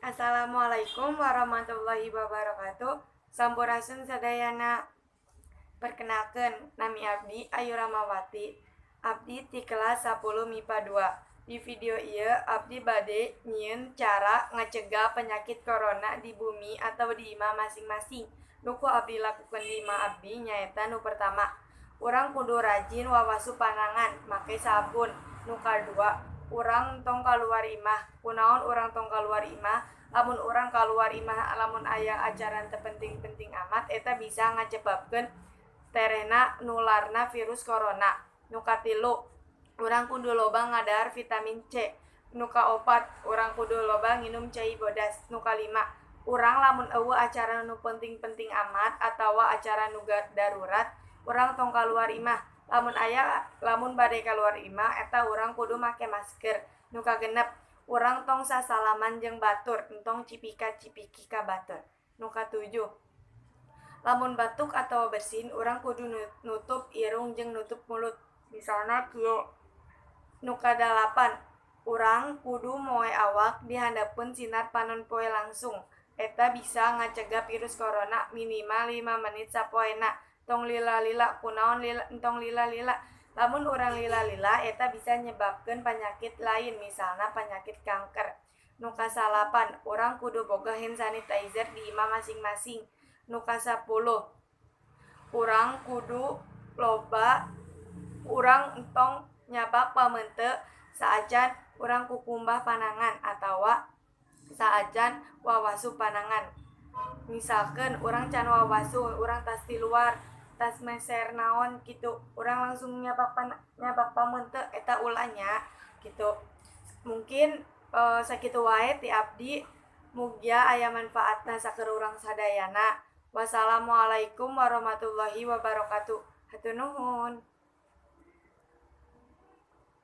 Assalamualaikum warahmatullahi wabarakatuh. Sampurasun sadayana. Perkenalkan, nami abdi Ayu Ramawati. Abdi ti kelas 10 MIPA 2. Di video ieu abdi bade nyieun cara ngacegah penyakit corona di bumi atau di imah masing-masing. Nu ku abdi lakukeun di imah abdi nyaeta nu pertama, urang kudu rajin wawasuh panangan make sabun. Nu kadua, urang tong kaluar imah. Kunaon urang tong kaluar imah? Lamun urang kaluar imah lamun aya acara teu penting-penting amat, eta bisa nganyebabkeun terehna nularna virus corona. Nu katilu, urang kudu loba ngadahar vitamin C. Nu kaopat, urang kudu loba nginum cai bodas. Nu kalima, urang lamun euweuh acara nu penting-penting amat atawa acara nu darurat, urang tong kaluar imah. Lamun aya, lamun bade kaluar imah, eta urang kudu make masker. Nu kagenep, urang tong sasalaman jeung batur, entong cipika-cipiki ka batur. Nu katujuh, lamun batuk atawa bersin, urang kudu nutup irung jeung nutup mulut, misalna kieu. Nu kadalapan, urang kudu moe awak di handapeun sinar panon poe langsung. Eta bisa ngacegah virus corona minimal 5 menit sapoena. Tong lila-lila. Kunaon lila, entong lila-lila? Lamun urang lila-lila, eta bisa nyebabkeun panyakit lain, misalna panyakit kanker. Nu kasalapan, urang kudu boga hand sanitizer di imah masing-masing. Nu kasapuluh, urang kudu loba, urang entong nyabak pameunteu saacan urang kukumbah panangan atawa saacan wawasuh panangan. Misalkeun urang can wawasuh, urang tas di luar, tas meser naon kitu, urang langsung nyabak pameunteu, eta ulah nya kitu. Mungkin sakitu wae ti abdi, mugia aya manfaatna sakur urang sadayana. Wassalamualaikum warahmatullahi wabarakatuh. Hatur nuhun.